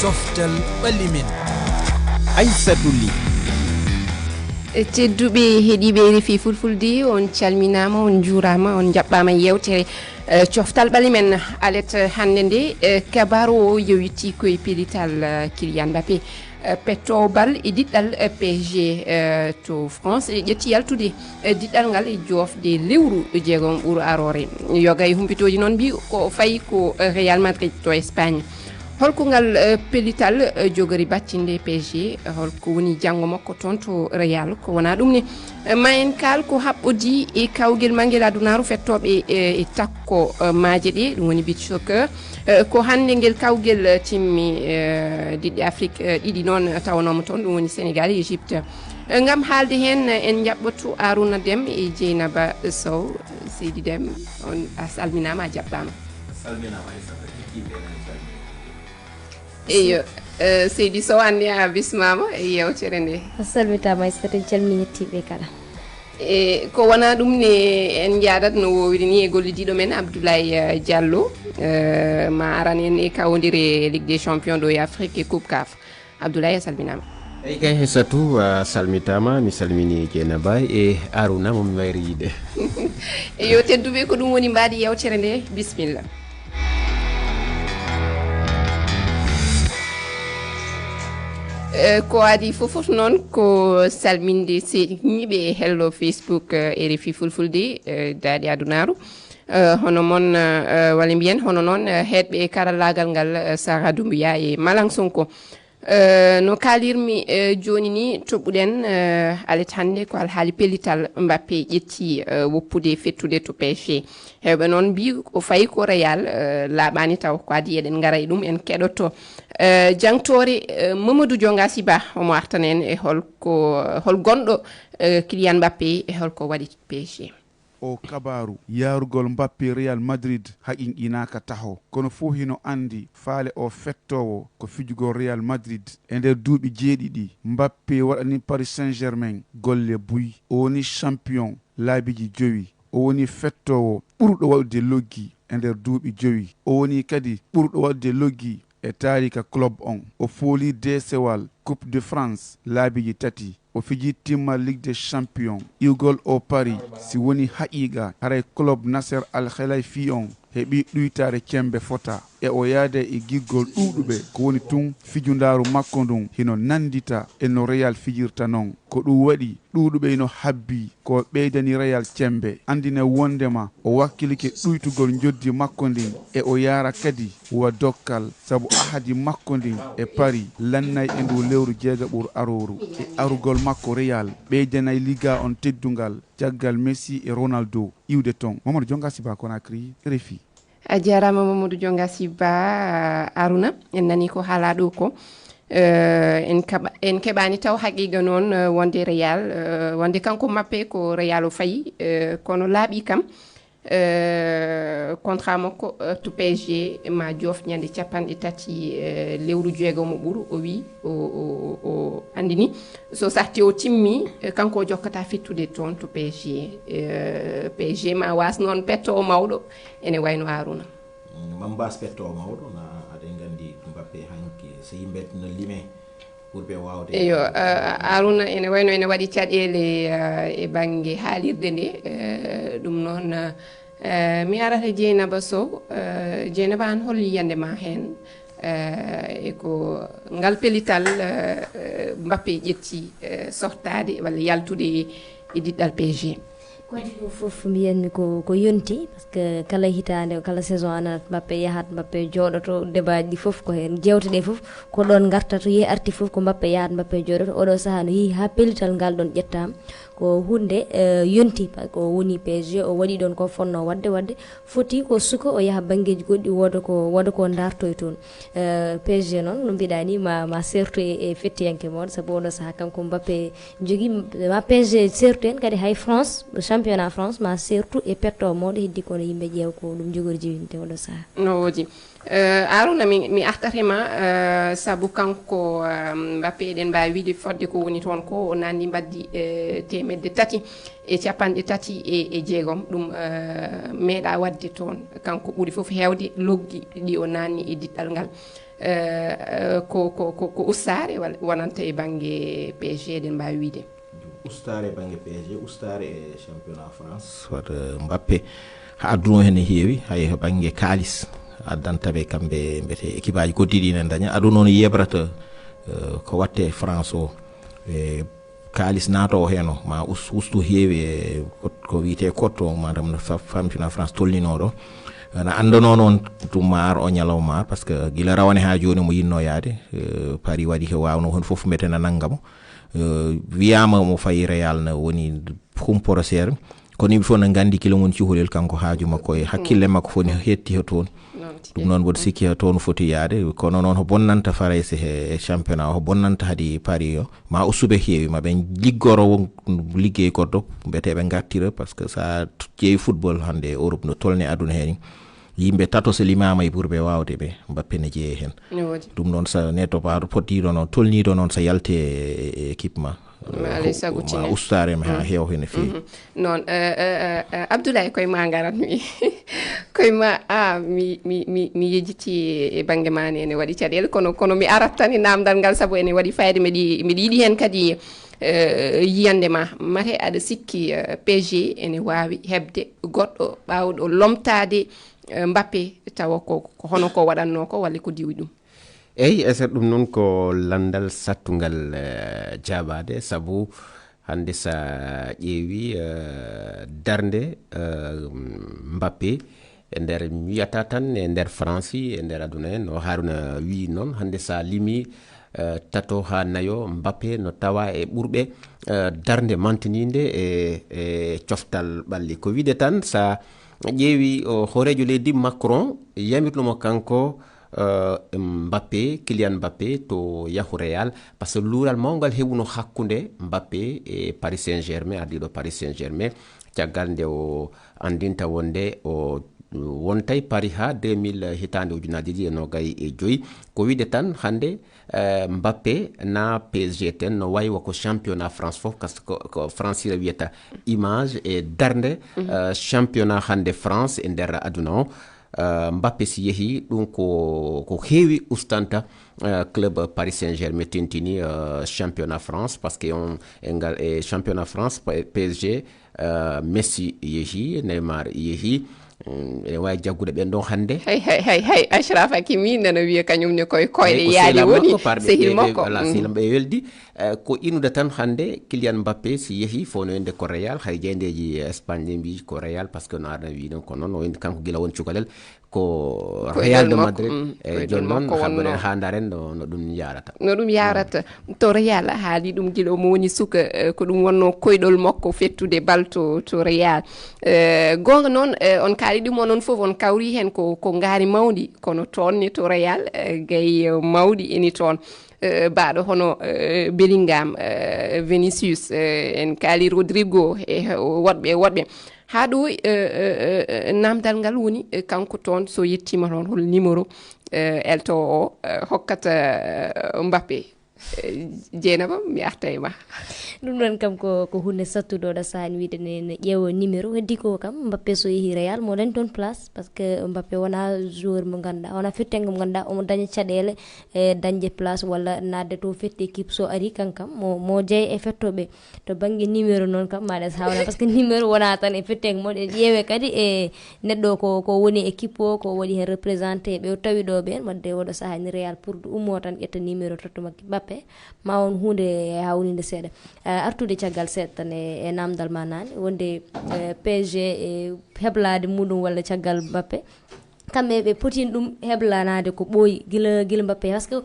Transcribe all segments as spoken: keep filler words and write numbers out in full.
Coftal ɓalli men. Aissatou Ly. Tedduɓe heɗiiɓe R F I Fulfulde, on calminaama, on njuuraama, on njaɓɓaama e yeewtere, eh, Coftal Ɓalli Men. Alet hannde nde, eh, kabaaru o yowitii ko e pellital, eh, Kylian Mbappé, eh, pettoowo bal e diɗɗal, eh, P S G, eh, to France, e ƴetti yaltude, eh, diɗɗal ngal e joofde lewru jeegom ɓuru aroore. Yoga e humpitooji noon mbiyi ko fayi ko, eh, Real Madrid to Espagne. Holko ngal, eh, pellital, eh, jogori battinde P S G? Holko woni janngo makko toon to Real? Ko wonaa ɗum ne, eh, ma en kaal ko haɓɓodii e kawgel mangel adunaaru fettooɓe, eh, e takko, eh, maaje ɗe, ɗum woni beach soccer. Eh, ko hannde ngel kawgel, eh, timmi, eh, diɗɗe Afrik, eh, ɗiɗi noon, eh, tawanoomo toon, ɗum woni Sénégal e Égypte. Eh, ngam haalde heen, eh, en njaɓɓoto Arouna Deme e Dieynaba Sow. Seydi Deme, on a salminaama, a jaɓɓaama. A salminaama, Aissata, heɗiiɓe ene calmina. Eyo, eh, Seydi Sow, anndi a bismaama e yeewtere nde. A salmitaama, Aissata, en calmini heɗiiɓe kala. E ko wonaa ɗum ne, en njaadat no woowiri ni e gollidiiɗo men Abdoulaye, eh, Diallo, eh, ma aran en e kawondire Ligue des Champions ɗo e Afrique e Coupe caf. Abdoulaye, a salminaama. Eyi kay, Aissatou, a salmitaama, mi salmini Dieynaba e Arouna mo mi wayri yiide. Eyo, tedduɓe, ko ɗum woni mbaadi yeewtere nde. Bisimilla. Eh, ko adii fof fof noon ko salminde seeɗiiɓe e hello Facebook, eh, R F I Fulfulde, eh, Daande Adunaaru. Eh, hono mon, eh, walla mbiyen, hono noon, eh, heɗɓe e karallaagal ngal, eh, Sara Doumbouya e Malang Sonko. Eh, no kaalirmi, eh, jooni ni, toɓɓuɗen, eh, alet hannde ko alhaali pellital Mbappé ƴetti, eh, woppude fettude to P S G. Heewɓe noon mbiyi ko fayi ko Real, eh, laaɓaani taw ko adii eɗen ngara e ɗum, en keɗoto, eh, jangtoore, eh, Mamadou Dionga Siba, omo artana en e holko, hol gonɗo, eh, Kylian Mbappé e holko waɗi P S G. O kabaaru yaarugol Mbappé Real Madrid haqiqinaaka taho. Kono fof hino anndi faale o fettoowo ko fijugol Real Madrid. E nder duuɓi jeeɗiɗi, Mbappé waɗani Paris Saint-Germain golle buy. O woni champion laabiiji jowi. O woni fettoowo ɓurɗo waɗude loggi e nder duuɓi jowi. O woni kadi ɓurɗo waɗude loggi e taarika club on. O fooli deesewal Coupe de France laabiiji tati. O fiji timmal Ligue des Champions. Iwgol o Paris, si woni haqiqa, haray club Nasser Al Khelaifi on heɓi ɗuytaare cembe fota. E o yaada e giggol ɗuuɗuɓe, ko woni tun fijundaaru makko ndun hino nandita e no Real fijirta non. Ko ɗum waɗi ɗuuɗuɓe hino habbii ko ɓeydani Real cembe, anndina wonndema o wakkilike ɗuytugol njoddi makko ndin, e o yaara kadi wa dokkal sabu ahadi makko ndin e Paris lannay e ndu lewru jeegaɓuru arooru. E arugol makko Real, ɓeydanay Liga on teddungal caggal Messi e Ronaldo iwde ton. Mamadou Dionga Siba, Conakry, R F I. A jaaraama, Mamadou Dionga Siba. Arouna, en nanii ko haalaa ɗoo ko. Eh, en kaɓa-, en keɓaani taw haqiqa noon, eh, wonde Real, eh, wonde kanko Mbappé ko Real o fayi, eh, kono laaɓi kam, eh, contrat makko, eh, to P S G ma joof ñande capanɗe tati, eh, lewru jeegomo ɓuru, o wi, o, o, o, o anndini. So sahti o timmi, eh, kanko o jokkata fittude toon to P S G. Eh, P S G ma was noon petto o mawɗo, ene wayno Arouna. Mm, Mambas petto o mawɗo, na aɗen nganndi Mbappé hanki, so yimɓe no lime pour ɓe waawde. Eyo, eh, Arouna, ene wayno ene waɗi caɗeele, eh, e bannge haalirde nde, eh, ɗum noon, eh, mi arata Dieynaba Sow. Eh, Dieynaba, an hol yiyannde ma heen? Eh, e ko ngal pellital, eh, eh, Mbappé ƴetti, eh, sohtaade walla yaltude e, e diɗɗal P S G? Ko adii ɗum fof mbiyanmi ko, ko yonti, parce que kala hitaande, kala saison a nanat Mbappé yahat, Mbappé jooɗoto, débat ji ɗi fof ko heen, jeewte ɗe fof ko ɗoon ngarta, to yehi arti fof ko Mbappé yahat, Mbappé jooɗoto. Oɗo sahaa no yehi haa pellital ngal ɗoon ƴettaama. Ko huunde, eh, yonti, parce que o woni P S G, o waɗi ɗoon ko fonnoo waɗde, waɗde. Foti ko suka o yaha banngeeji goɗɗi, wooda ko, wooda ko ndaartoy toon. Eh, P S G noon, no mbiɗa ni, ma, ma seertu e, e fettiyanke mawɗo, sabu oɗo sahaa kanko Mbappé jogii, ma P S G seertu heen kadi, hay France, championnat France, ma seertu e petto mawɗo, heddi kono yimɓe ƴeewa ko ɗum jogori jibinde oɗo sahaa. No woodi. Eh, Arouna, mi, mi artat e ma, eh, sabu kanko, eh, Mbappé, eɗen mbaawi wiide fodde ko woni toon ko, o naanni mbaddi, eh, teemedde tati e capanɗe tati e, e jeegom. Ɗum, eh, meeɗa waɗde toon. Kanko ɓuri fof heewde loggi ɗi o naanni e diɗɗal ngal. eh, eh, ko, ko, ko, ko ustaare wal-, wonanta e bannge P S G, eɗen mbaawi wiyde? Ustaare e bannge P S G, ustaare e championnat France. Wata Mbappé, adduno heen ne heewi, hay bannge kaalis addanta ɓe kamɓe, mbete équipe aji goɗɗi ɗi ne daña. Aduna noon yebrata, eh, ko watte France o. E kaalis naato o heen o, ma us-, ustu heewi e ko, ko wiyetee cote o, maanaam no fa-, championnat France tolninoo ɗo. Na anndanoo noon ɗum maar o ñalawma maar, parce que gila rawane haa jooni mo yinnoo yaade, eh, Paris waɗi he waawnoo heen fof mbete na nannga mo. Eh, wiyaama mo fayi Real na woni humporo seere. Kono yimɓe fof na nganndi kila woni cuholel kanko haaju makko e hakkille makko fof ne hetti he toon. Noon tigi. Ɗum noon mboɗo sikki he toon foti yaade. Kono noon ho bonnanta Farayse he, e championnat o, ho bonnanta hadi Paris o, ma o suɓe heewi, ma ɓe liggoro won liggey goɗɗo, mbete ɓe ngartira, parce que sa t-, ƴeewi football hannde e Europe no tolni aduna heen. Yimɓe tato so limaama e ɓurɓe waawde ɓe, Mbappé ne jeeye heen. Ne woodi. Ɗum noon so neɗɗo paaɗo pottiiɗo noon, tolniiɗo noon so yalti e, e, e équipe ma, ma alay sago ma tine. Ustaare ma haa heewa heen e feewi. Mhm. Noon, eh, eh, eh, eh, Abdoulaye, koye ma ngaratmi. Koye ma, ah, mi, mi, mi, mi yejjiti e bannge ma ne, ene waɗi caɗeele, kono, kono mi arat tan e naamndal ngal, sabu ene waɗi fayde, mbeɗi, mbeɗi yiɗi heen kadi, eh, yiyande ma. Mate aɗa sikki, eh, P S G ene waawi heɓde goɗɗo ɓaawɗo lomtaade, eh, Mbappé, tawa ko, ko hono ko waɗatnoo ko, walla ko diwi ɗum? Eyi, Aissata, ɗum noon ko lanndal sattungal, eh, jaabaade, sabu hannde so a ƴeewi, eh, darnde, eh, Mbappé e nder, mi wiyata tan e nder France, e nder aduna en, no Haruna wiyi noon, hannde so a limi, eh, tato haa nayo, Mbappé no tawa e ɓurɓe, eh, darnde mantiniinde e, e coftal ɓalli. Ko wiyde tan, so a ƴeewi o hooreejo leydi Macron, yamirno mo kanko, eh, Mbappé, Kylian Mbappé to yahu Real, par ce que luural mawngal heɓuno hakkunde Mbappé e Paris Saint-Germain, ardiiɗo Paris Saint-Germain, caggal nde o anndinta wonde o wontay Paris haa deux mille, hitaande ujunaaji ɗiɗi e noogay e joy. Ko wiyde tan hannde, eh, Mbappé na P S G ten no wayi wa ko championnat France fof, parce que ko, ko France ira wiyata image e darnde, eh, championnat hannde France e nder aduna o. Eh, Mbappé si yehi, ɗum ko, ko heewi ustantoo, eh, club Paris Saint-Germain tentini, eh, championnat France, parce que on, e ngal, e championnat France, P-, P S G, eh, Messi yehi, Neymar yehi, mm, ene waawi jaggude ɓen ɗon hannde. Hay, hay, hay, hay, Achraf Hakimi nana wiya kañum ne koye koyɗe yaali woni, sehil makko. Voilà, sehil makko, ɓe weldi. Eh, ko inude tan hannde Kylian Mbappé si yehi, fof no wonde ko Real, hay jaayndeeji Espagne ɗi mbii ko Real, parce que no arno wiyi ɗon ko noon, o woni kanko gila woni cukalel, ko Real de Madrid, mm, e jooni noon habbanɗen haa ndaren no, no ɗum yaarata. No ɗum yaarata. To Real, a haali ɗum gila mo woni suka, eh, ko ɗum wonno koyɗol makko fettude bal to, to Real. Eh, goonga noon, eh, on kaali ɗum, onon fof on kawri heen ko, ko ngaari mawndi, kono toon ne to Real, eh, gay, eh, mawɗi ene toon. Eh, baaɗo hono, eh, Bellingham, eh, Vinicius, eh, en kaali Rodrigo, e woɗɓe, e woɗɓe. Haa ɗo, eh, eh, eh, eh, naamndal ngal woni, eh, kanko toon, so yettiima toon, hol numéro, eh, elto o, eh, hokkata, eh, Mbappé? Eh, Jeynaba, mi arta e ma. Ɗum ɗon kam ko, ko huunde sattude oɗo sahaa, en wiyde ne, ne ƴeewa numéro. Heddi ko kam, Mbappé so yehi Real, mo dañi toon place, parce que Mbappé wonaa joueur mo ngannduɗaa, wonaa fettengo mo ngannduɗaa, omo daña caɗeele, e dañde place walla naatde to fetti équipe, so ari kankam, mo, mo jeya e fettooɓe. To bannge numéro noon kam, maɗa hawna, parce que numéro wonaa tan e fettengo mo, ɗe ƴeewe kadi e neɗɗo ko, ko woni e équipe o, ko waɗi heen représenté, ɓe o tawi ɗo ɓeen, wadde oɗo sahaa ni Real pour ɗo ummo tan ƴetta numéro totto makki Mbappé, ma won huunde hawninde seeɗa. Eh, artude caggal seeɗa tan e, e naamndal ma naane, wonde, eh, P S G e heblaade muɗum walla caggal Mbappé, kamɓe ɓe potini ɗum heblanaade ko ɓooyi gila, gila Mbappé, parce que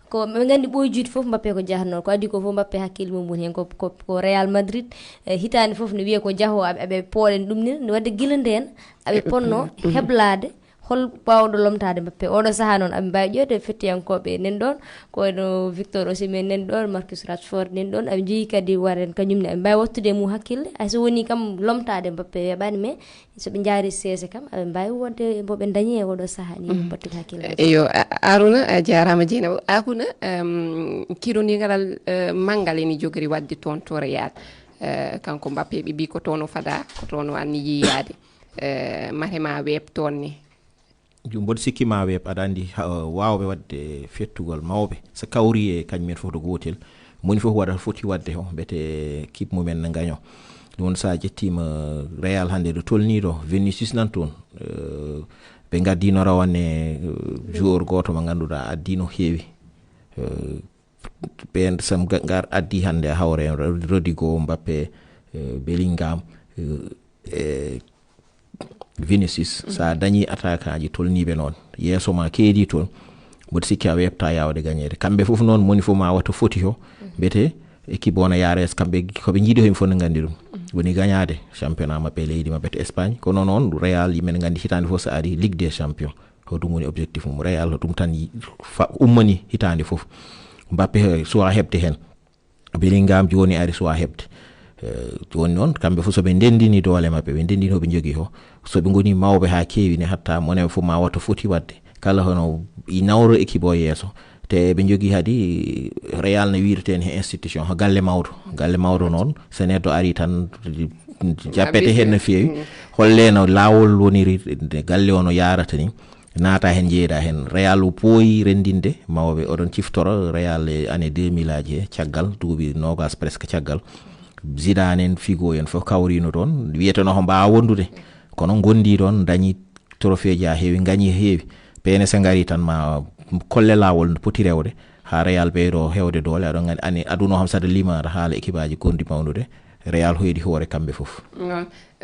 ko ɓe nganndi ɓooyi juuti fof Mbappé ko jahatnoo, ko adii ko fof Mbappé hakkille mum woni heen, ko, ko, ko Real Madrid, e hitaande fof ne wiya ko jahoo, aɓe, aɓe pooɗen ɗum ni, wadde gila ndeen aɓe potnoo heblaade hol baawɗo lomtaade Mbappé. Oɗo sahaa noon aɓe mbaawi ƴeewde fettiyankooɓe nan ɗoon, ko wayno Victor Osimhen nan ɗoon, Marcus Rashford nan ɗoon, aɓe njogii kadi Warren kañum ne, aɓe mbaawi wattude e mum hakkille, hay so wonii kam lomtaade Mbappé weeɓaani, mais so ɓe njaari seese kam, aɓe mbaawi wonde mbo ɓe ndañi e oɗo sahaa ni, battude hakkillaaji. Eyo, a-, Aruna, a jaaraama Jeynaba. Aruna, em, kirondiral, eh, manngal ene jogori waɗde toon to Real. Eh, kanko Mbappé, ɓe mbii ko toon o fadaa, ko toon o anni yiyaade. Eh, mate ma weeɓ toon ne. Mboɗo sikki ma weeɓ, aɗa anndi waawɓe waɗde fettugol mawɓe, so kawri e kañum en fof to gootel, moni fof waɗa foti waɗde o mbete équipe mumen ne ngaño. Ɗum woni so a ƴettiima Real hannde ɗo tolnii ɗo, Vinicius nan toon, ɓe ngaddino rawane joueur gooto mo ngannduɗaa addino heewi. Ɓeen sam ngar addi hannde a hawre en Rodrigo, Mbappe, Bellingham, e Vinicius. So a dañii attaquant ji tolniiɓe noon yeeso ma keedi toon, mboɗo sikki a weɓta yawde gañeede. Kamɓe fof noon moni fof ma wata foti o mbete équipe o no yaara yeeso. Kamɓe ko ɓe njiɗi heen fof no nganndi ɗum. Woni gañaade championnat maɓɓe e leydi maɓɓe to Espagne. Kono noon Real yimen nganndi hitaande fof so ari Ligue des Champions. Ko ɗum woni objectif mum. Real ko ɗum tan ummani hitaande fof. Mbappe suwa heɓde heen. Bellingham jooni ari suwa heɓde. Jooni noon kamɓe fof so ɓe ndenndini doole maɓɓe, ɓe ndenndini ko ɓe njogii ko, so ɓe ngoni mawɓe haa keewi ne, hatta mone fof ma wata foti waɗde kala hono i nawro équipe o yeeso. Te ɓe njogii hadi Real no wiirten he institution, ko galle mawɗo. Galle mawɗo noon so neɗɗo ari tan jappete heen no feewi. Holle no laawol woniri nde galle o no yaarata ni, naata heen, njeyda heen. Real o pooyi renndinde mawɓe. Oɗon ciftoro Real e année deux mille aji he, caggal duuɓi noogas presque caggal, Zidane en, Figo en fof kawrino toon, wiyeteno ko mbaawa wondude, kono ngondi toon, dañi trophée ji haa heewi, ngañi heewi. P N S ngari tan ma kolle laawol no poti rewde haa Real ɓeydo heewde doole. Aɗon nganndi ani aduna o kam saɗa limaade haala équipe aji gonɗi mawnude, Real hoydi hoore kamɓe fof.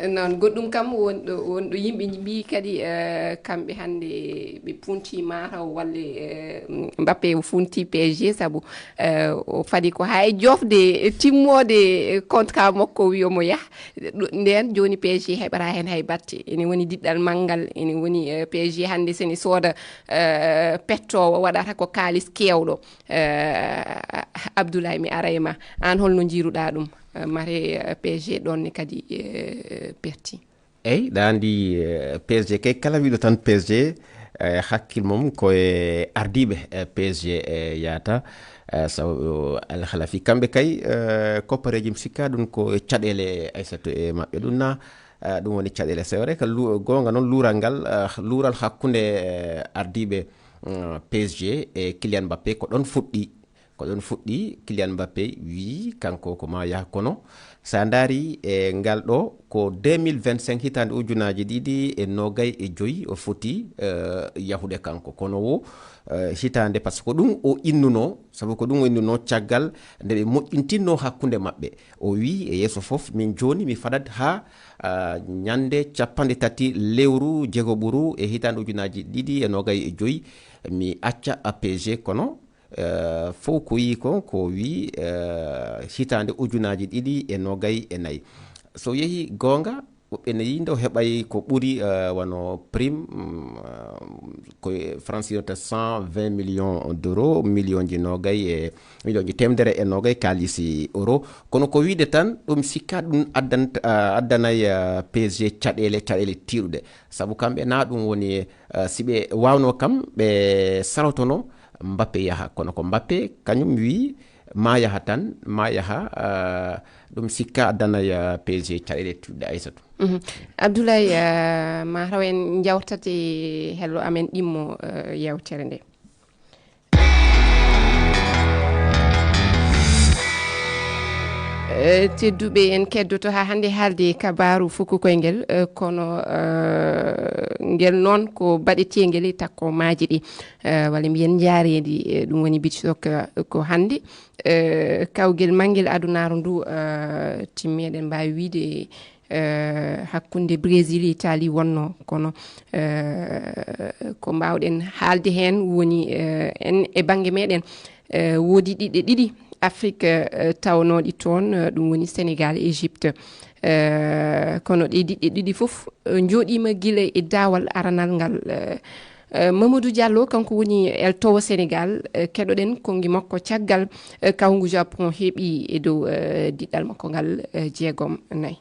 Noon, goɗɗum kam wonɗo wonɗo yimɓe mbii kadi, eh, kamɓe hannde ɓe punti mataw walle, eh, Mbappe o funti P S G sabu, eh, o fadi ko haa e jofde timmoode contrat makko, wi omo yah. Ɗo- ndeen jooni P S G heɓata heen hay batte. Ene woni diɗɗal manngal, ene woni, eh, P S G hannde seni sooda, eh, pettoowo waɗata ko kaalis keewɗo. Eh, Abdoulaye, mi ara e ma, aan holno njiiruɗaa ɗum? Eh, mate, eh, P S G ɗoon ne kadi, eh, perti. Eyi, ɗa anndi, eh, P S G kay, kala wiɗo tan P S G, eh, hakkil mum ko e ardiiɓe, eh, P S G, eh, yahata. Eh, sabu alhalafi kamɓe kay, eh, koppareeji mi sikka ɗum ko caɗeele Aysatu e maɓɓe ɗum na, eh, ɗum woni caɗeele. C'est vrai que lu- goonga noon luural ngal, eh, luural hakkunde, eh, ardiiɓe, mm, P S G e Kylian Mbappé ko ɗoon fuɗɗi. Ko ɗoon fuɗɗi. Kylian Mbappé wii kanko ko ma yah, kono so a ndaari e ngal ɗo ko deux mille vingt-cinq, hitaande ujunaaji ɗiɗi e noogay e joy o foti, eh, yahude kanko. Kono wo, eh, hitaande, par ce que ko ɗum o innunoo, sabu ko ɗum o innunoo caggal nde ɓe moƴƴintinnoo hakkunde maɓɓe. O wii e yeeso fof min jooni mi fadat haa, ah, ñande capanɗe tati lewru jegoɓuru e hitaande ujunaaji ɗiɗi e noogay e joy mi acca P S G, kono eh, fof ko yii ko, ko wii, eh, hitaande ujunaaji ɗiɗi e noogay e nayi. So yehi goonga, woɓɓe ne yii nde o heɓay ko ɓuri, eh, wano prime, mm, eh, ko e France yonta cent vingt millions d'euros, million ji noogay e, million ji teemedere e noogay kaalisi euro. Kono ko wiide tan, ɗum sikka ɗum addan-, eh, addanay, eh, P S G caɗeele, caɗeele tiiɗuɗe. Sabu kamɓe na ɗum woni, eh, si ɓe waawno kam, ɓe sarotono Mbappé yaha. Kono ko Mbappé kañum wii ma yaha tan, ma yaha, ah, ɗum sikka addanay, ah, P S G caɗeele tiiɗuɗe, Aysatu. Mhm. Abdoulaye, ah, ma taw en njawtat e hello amen ɗimmo, ah, yewtere nde. Eh, tedduɓe, en keddoto haa hannde haalde kabaaru fuku koye ngel, eh, kono, eh, ngel noon ko baɗeteengel e takko maaje ɗi. Eh, walla mbiyen njaareendi, eh, ɗum woni beach soccer, eh, ko hannde. Eh, kawgel manngel adunaaru ndu, eh, timmi, eɗen mbaawi wiyde, eh, hakkunde Brésil e Italie wonnoo, kono, eh, ko mbaawɗen haalde heen woni, eh, en e bannge meɗen, eh, woodi ɗiɗe ɗiɗi Afrik, eh, tawnooɗi toon, eh, ɗum woni Sénégal, Égypte. Eh, kono ɗe diɗɗe ɗiɗi fof, eh, njooɗiima gila e daawal aranal ngal. Eh, eh, Mamadou Diallo, kanko woni eltowo Sénégal, eh, keɗoɗen konngi makko caggal, eh, kawngu Japon heɓi e dow, eh, diɗɗal makko ngal, eh, jeegom nayi.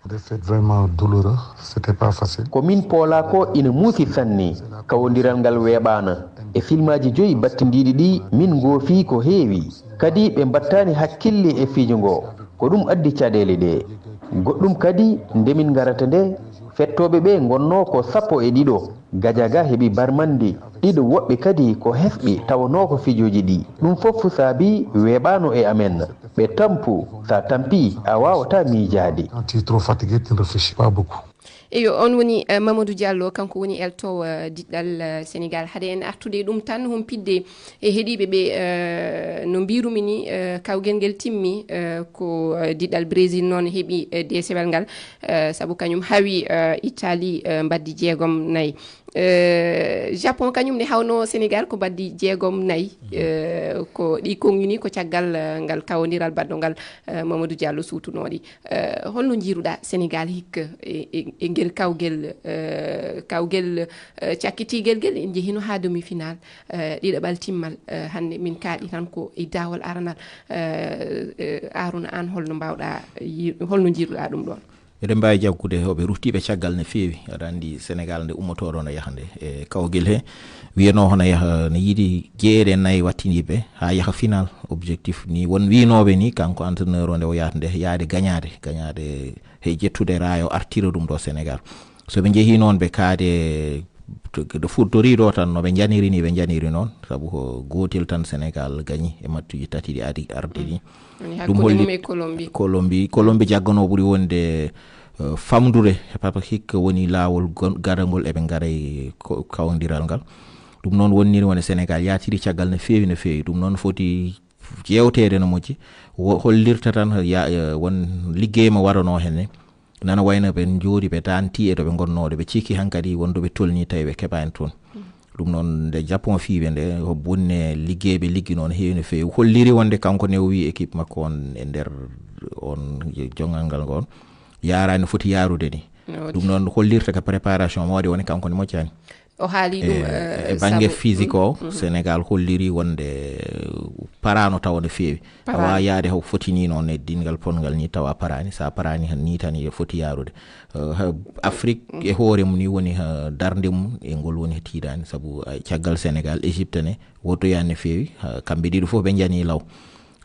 Des faits vraiment douloureux, c'était pas facile. Ko min poolaa ko ina muusi sanne. Kawondiral ngal weeɓaana. E filmaaji joyi battindiiɗi ɗi min ngoofii ko heewi. Kadi ɓe mbattaani hakkille e fijo ngo. Ko ɗum addi caɗeele ɗe. Goɗɗum kadi, nde min ngarata nde, fettooɓe ɓe ngonnoo ko sappo e ɗiɗo. Gajaga heɓi barmanɗe ɗiɗo, woɓɓe kadi ko hesɓe tawanoo ko fijooji ɗi. Ɗum fof saabii weeɓaano e amen. Ɓe tampu, so a tampii, a waawataa miijaade. Quand tu es trop fatigué, tu ne réfléchis pas beaucoup. Eyo, on woni eh, Mamadou Diallo, kanko woni eltoowo eh, diɗɗal eh, Sénégal. Hade en artude e ɗum tan, humpitde e heɗiiɓe ɓe eh, no mbirumi ni, eh, kawgel ngel timmi eh, ko eh, diɗɗal Brésil noon heɓi eh, deesewal ngal, eh, sabu kañum hawi eh, Italie eh, mbaddi jeegom nayi. Eh, Japon kañum ne hawno Sénégal ko mbaddi jeegom nayi. Eh, ko ɗi konngini ko caggal eh, ngal kawondiral baɗɗo ngal eh, Mamadou Diallo suutunooɗi. Eh, holno njiiruɗa Sénégal hikka e, e, e ngel kawgel eh, kawgel eh, cakkitigel gel, en njehino ha demi-finale eh, ɗiɗaɓal timmal eh, hannde min kaaɗi tan ko e daawol aranal. Eh, eh, Arouna, an holno mbawɗa yi- holno njiiruɗa ɗum ɗon? Eɗen mbaawi jaggude hoɓe ruttiiɓe caggal no feewi. Aɗa anndi Senegaal nde ummotooɗo no yaha nde e kawgel he, wiyanoo hono yaha no yiɗi jeeɗe nayi wattiniiɓe haa yaha final. Objectif ni won wiynooɓe ni kanko entraîneur o nde o yahata nde yaade gañaade gañaade he ƴettude raayo artira ɗum ɗo Senegaal. So ɓe njehii noon ɓe kaade ɗo furtorii ɗo tan no ɓe njaniri ni ɓe njaniri noon, sabu ko gootel tan Senegaal gañi e matchuji tati ɗi adi arde ni. Woni ɗum hakkunde holli mum e Colombie. Colombie Colombie jagganoo ɓuri wonde eh, famdude, parce que hikka woni laawol gon- garagol eɓe ngara e ko- kawondiral ngal. Ɗum noon wonniri woni Senegaal yaatiri caggal no feewi no feewi. Ɗum noon foti ƴeewteede no moƴƴi, wo- hollirta tan ya- eh, won liggey mo waranoo heen ne. Nana wayno ɓe njoori ɓe daanti e to ɓe ngonnooɗo ɓe cikki hankadi wonduɓe tolni tawi ɓe keɓaani toon. Ɗum noon nde Japon fiiɓe nde ko bonne liggey ɓe liggi noon heewi no feewi, holliri wonde kanko ne o wi équipe makko on e nder on jongal ngal ngon yaaraani no foti yaarude ni. Ɗum noon hollirta ka préparation mo waɗi woni kanko ne moƴƴaani. O haali ɗum e, e bange physique o Sénégal holliri wonde parano tawa no feewi. Awa yaade haw foti ni noon e dingal ponngal ni tawa parani, sa parani han ni tan e foti yarude. Eh, ha- afrique e hoore mum ni woni ha darde mum e ngol woni ha tiiɗani sabu eh, caggal Sénégal, Égypte ne wotoyani no feewi. Ha- kamɓe ɗiɗo fof ɓe njani law.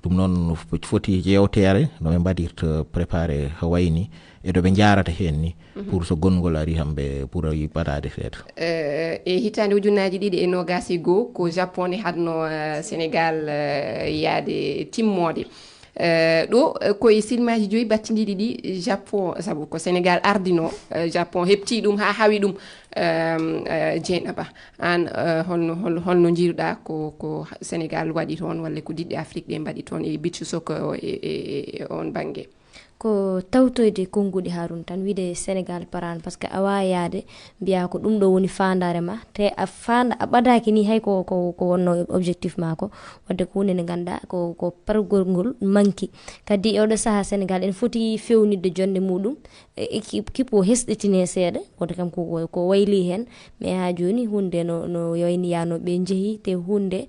Ɗum noon no f- foti yewtere no ɓe mbaɗirta préparé ha wayni e ɗo ɓe jarata heen ni, pour so gonngol ari hamɓe ɓura baɗaade seeɗa. Eh, e hitaande ujunnaaji ɗiɗi e noogaas e goo ko Japon ne haɗno eh, Sénégal eh, yaade timmoode. Eh, ɗo eh, ko e silmaaji joyi battindiiɗi ɗi Japon, sabu ko Sénégal ardino, eh, Japon heɓti ɗum haa hawi ɗum. Ehm, eh, Jeynaba, aan eh, holno holno holno njiiruɗa ko ko Sénégal waɗi toon walla ko diɗɗe Afrique ɗe mbaɗi toon e beach soccer o e e e e on bannge? Ko tawtoyde konnguɗi Harouna tan, wiyde Sénégal paraano, par ce que a waawaa yahde mbiyaa ko ɗum ɗoo woni faandaare maa, te a faanda a ɓadaaki nii hay ko ko ko wonnoo objectif maa ko. Waɗde ko huunde nde ngannduɗaa ko ko pargol ngol manki. Kadi e oɗo sahaa Sénégal ene foti feewnitde jonnde muɗum, e équipe o hesɗitinee seeɗa, wonde kam ko ko waylii heen. Mais haa jooni huunde no no wayni yaano ɓe njehii te huunde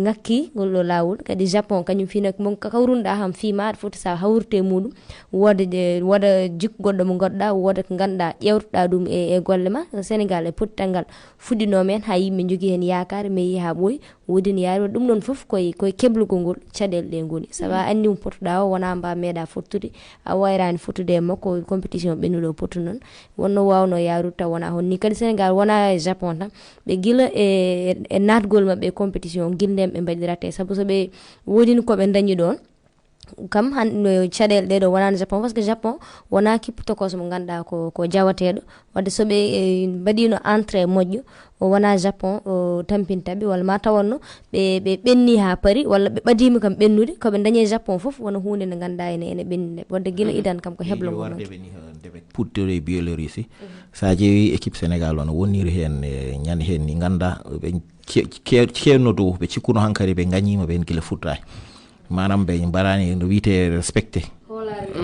ŋakki ngol ɗo laawol. Kadi Japon kañum fii nak mo kawrunɗaa ham fii ma aɗa foti sa hawrite muɗum, wooda ɗe wooda jikku goɗɗo mo ngannduɗaa, wooda ko ngannduɗaa ƴeewtoɗaa ɗum e e golle ma. Sénégal e pottital ngal fuɗɗinooma heen haa yimɓe njogii heen yaakaare, mais yii haa ɓooyi. Woodin yaari waɗi ɗum ɗoon fof koye koye keblugol ngol caɗeele ɗe ngoni, sabu a anndi mo potoɗaa o wonaa mba meeɗa fottude. A wayraani fottude e makko compétition ɓennuɗo o potu noon wonno waawno yaarude taw wonaa hoon ni. Kadi Sénégal wonaa e Japon tan, ɓe gila e e naatgol maɓɓe e compétition gila ndeen ɓe mbaɗirate, sabu so ɓe woodin ko ɓe ndañi ɗoon. Kam han no caɗeele ɗee ɗo wonaano Japon, par ce que Japon wonaa kippu tokooso mo ngannduɗaa ko ko jawateeɗo. Wadde so ɓe eh, mbaɗiino entrée moƴƴo, o wonaa Japon o tampinta ɓe walla ma tawanno ɓe ɓe ɓenni haa pari walla ɓe ɓadiima kam ɓennude, ko ɓe ndañi e Japon fof wona huunde nde ngannduɗaa ene ene ɓenni ɓe. Wadde gila idan kam ko heblo ngol warde wonti. Ɓe ni eh, nde ɓe puttore e Biélorussie. So a ƴeewi équipe Sénégal o no wonniri heen e ñande heen ni ngannduɗaa ɓe ke- ke- kewno dow ɓe cikkuno hankadi ɓe ngañiima ɓeen gila fuɗɗaaki. Maanaam ɓe mbaɗaani no wiyetee respecté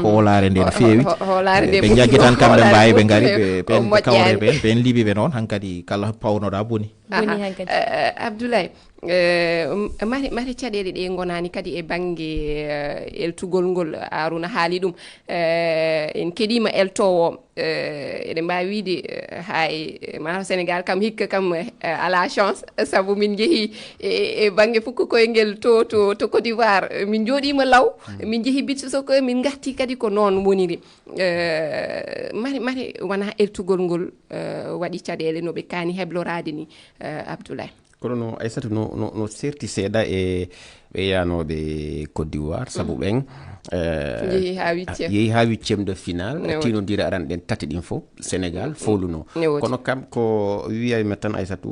hoolaare nde no feewi. Hoolaare nde ɓe njaggi tan kamɓe mbaawi ɓe ngari ɓe ɓeen ɓe kawre ɓeen ɓeen liɓi ɓe noon hankadi kala pawnoɗaa boni. Boni hankadi. Eh, Abdoulaye, eh, m- mate mate caɗeele ɗe ngonaani kadi e bannge eh, eltugol ngol, Aruna haali ɗum. Eh, en keɗiima eltoowo, eh, eɗen mbaawi wiide eh, hay eh, maato Sénégal kam hikka kam eh, alaa chance, sabu min njehi e e bannge fukko koyngel to to to Côte d'Ivoire. Min njooɗiima law, min njehi bit soko, min ngarti kadi ko noon woniri. Eh, mate mate wonaa eltugol ngol eh, waɗi caɗeele no ɓe kaani hebloraade ni, eh, Abdoulaye. Kono no Aissata no, no, no serti seeɗa e ɓe yaanooɓe Côte d'Ivoire, sabu ɓen eh, Njehi haa huitième. Yehi haa huitième de finale, Ne woodi. Tinondira aran ɗen tati ɗin fof, Sénégal fowluno. Ne woodi. Kono kam ko wiyayma tan Aissata,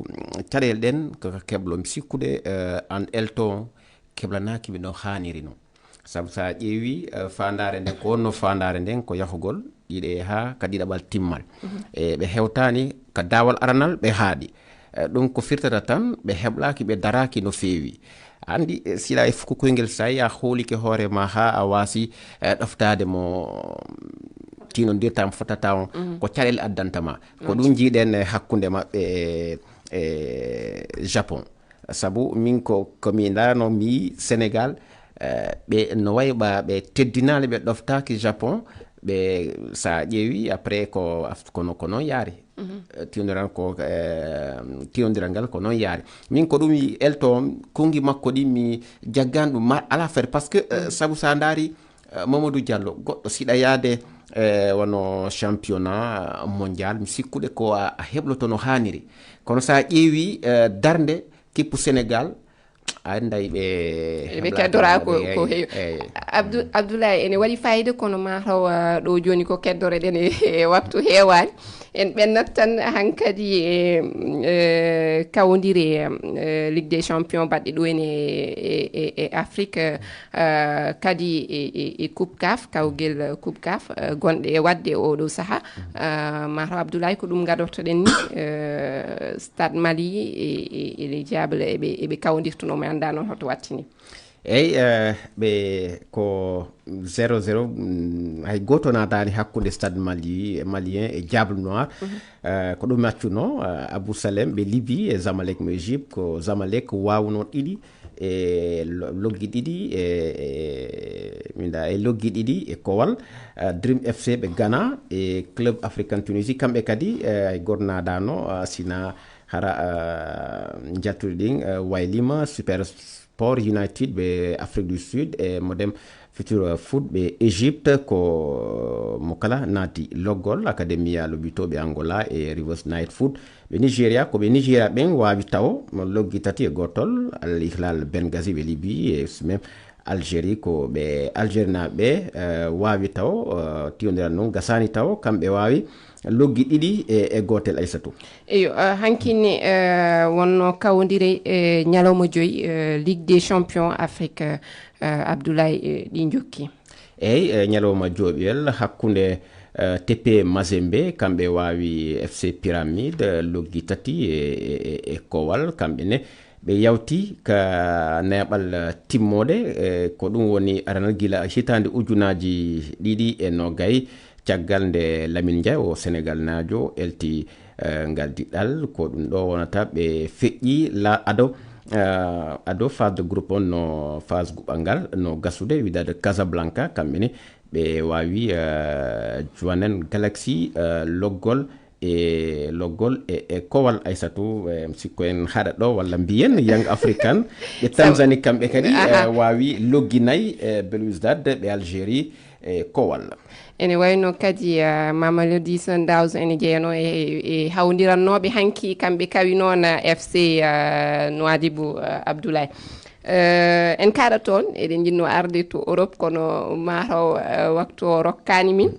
caɗeele ɗen ko ka keblo, mi sikkude eh, an elto keblanaaki ɓe no haaniri no. Sabu so a ƴeewi eh, faandaare nden, ko wonno faandaare nden ko yahugol ɗiɗe haa ka ɗiɗaɓal timmal. E ɓe hewtaani ka daawal aranal ɓe haaɗi. Eh, ɗum ko firtata tan ɓe heɓlaaki, ɓe daraaki no feewi. Anndi eh, sila e fuku koyngel, so a hoolike hoore ma haa a waasi eh, ɗoftaade mo tinondirta mo fotata on, ko caɗeele addanta ma. Ko ɗum njiiɗen eh, hakkunde maɓɓe e e Japon. Sabu min ko ko mi ndaarno mi Sénégal eh, ɓe no wayi ɓa ɓe teddinaali, ɓe ɗoftaaki Japon. Ɓe sa ƴeewi après ko af- kono ko noon yaari. Eh, tiwdiran ko eh, tiwdiral ngal ko noon yaari. Min ko ɗum wi elto on, kongi makko ɗi mi jaggan ɗum ma ala faire parce que eh, sabu sa ndaari eh, Mamadou Diallo goɗɗo siɗa yaade eh, wano championnat mondial, mi sikkude ko a, a hebloto no haaniri. Kono sa ƴeewi eh, darnde kippu Sénégal, a anday ɓe Ɓe heblaka keddora ko, ɓe, ko eyi, heewi. Eyi. Abdou, Abdoulaye, ene waɗi fayida, kono ma taw ah, ɗo jooni ko keddore ɗen e, e waktu heewaani. En ɓennat tan hankadi e eh, kawndire eh, Ligue des Champions baɗɗe ɗo ene e, e, e Afrique, eh, kadi e, e, e Coupe caf, kawgel Coupe caf eh, gonɗe e waɗde oɗo saha. Ah, ma taw Abdoulaye ko ɗum gadortoɗen ni, eh, Stade Mali e, e, e Les Diables eɓe, eɓe kawdirtuno, mi annda noon hoto wattini. Eyi eh, ɓe ko zéro zéro, mm, hay gooto naataani hakkunde Stade Mali malien e Diable Noir. Eh, ko ɗum accuno eh, Abou Salem ɓe Libye e Zamalek mo Égypte, ko Zamalek waawno ɗiɗi e lo- loggi ɗiɗi e e- minda e loggi ɗiɗi e kowal. Eh, Dream F C ɓe Ghana e Club African Tunisie, kamɓe kadi eh, hay gooto naataano eh, sina hara eh, njaltuɗi ɗin eh, waylima Super Sport United ɓe Afrique du Sud e Modem Futur Foot ɓe Égypte, ko mo kala naati loggol. Academia Lobito ɓe Angola e Rivers Night Foot ɓe Nigeria, ko ɓe Nigeria ɓen waawi tawo loggi tati e gootol. Al Hilal Benghazi ɓe Libye e même Algérie, ko ɓe Algérie naaɓe ɓe eh, waawi tawo eh, tiwondiral noon gasaani tawo kamɓe waawi loggi ɗiɗi e, e gootel, Aissatou. Eyo, eh, hanki ne eh, wonno kawondire eh, ñalawma joyi eh, Ligue des Champions Afrique, eh, Abdoulaye, eh, ɗi jokki. Eyi, eh, ñalawma jooɓiyel hakkunde eh, T P Mazembe, kamɓe waawi F C Pyramide eh, loggi tati e, e, e, e kowal, kamɓe ne ɓe yawti ka neeɓal eh, timmoode. Eh, ko ɗum woni aranal gila hitaande ujunaaji ɗiɗi e nogay, caggal nde Lamine Ndiaye o Sénégal naajo elti eh, ngal diɗɗal. Ko ɗum ɗo wonata ɓe feƴƴi la ado eh, ado phase de groupe on, no phase guɓal ngal no gasude, widade Casablanca, kamɓe ne ɓe waawi eh, Jwaneng Galaxy eh, loggol e loggol e, e kowal, Aissatou, eh, mi sikko en haɗa ɗo walla mbiyen Young African ɓe Tanzanie, kamɓe kadi eh, waawi loggi nayi e Belouizdad ɓe Algérie e kowal. Ene wayno kadi eh, Mamelodi Sundowns ene jeyano e, e hawdirannooɓe hanki, kamɓe kawi noon eh, F C eh, Nouadhibou, eh, Abdoulaye. Eh, en kaɗa toon, eɗen jinno arde to Europe, kono mataw eh, waktu o rokkaani min.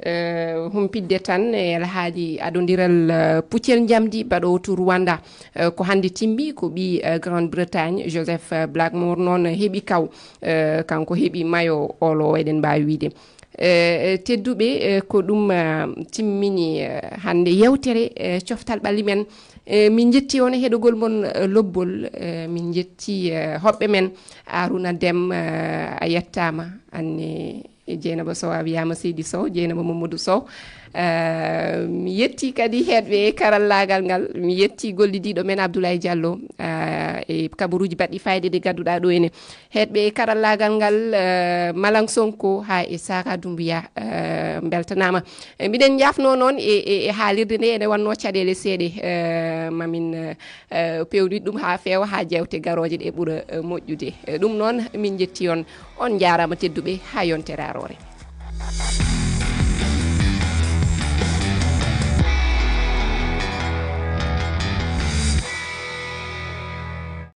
Eh, humpitde tan e alhaali adondiral eh, puccel njamdi baɗowo to Rwanda. Eh, ko hannde timmi, ko ɓi eh, Grande Bretagne, Joseph eh, Blackmore noon heɓi kaw. Eh, kanko heɓi mayo olo, eɗen mbaawi wiide. Eh, tedduɓe, eh, ko ɗum eh, timmini eh, hannde yewtere eh, coftal ɓalli men. Eh, min njetti on e heɗogol mon eh, lobbol. Eh, min njetti eh, hoɓɓe men, Aruna Dem eh, a yettaama, anne e Jeynaba Sow, a wiyaama Seydi Sow, Jeynaba Mamadou Sow. Eh, mi yetti kadi heɗɓe e karallaagal ngal, mi yetti gollidiiɗo men Abdoulaye Diallo, eh, e kabaruuji baɗɗi fayde ɗi gadduɗaa ɗo ene. Heɗɓe e karallaagal ngal, eh, Malang Sonko haa e Sara Doumbouya, eh, mbeltanaama. Eh, mbiɗen njaafnoo noon e, e, e haalirde nde ene wannoo caɗeele seeɗe, eh, mamin, eh, eh, pewnit ɗum haa feewa, haa jeewte garooje ɗe ɓura, eh, moƴƴude. Eh, ɗum noon, min njetti on, on njaaraama tedduɓe, haa yontere aroore.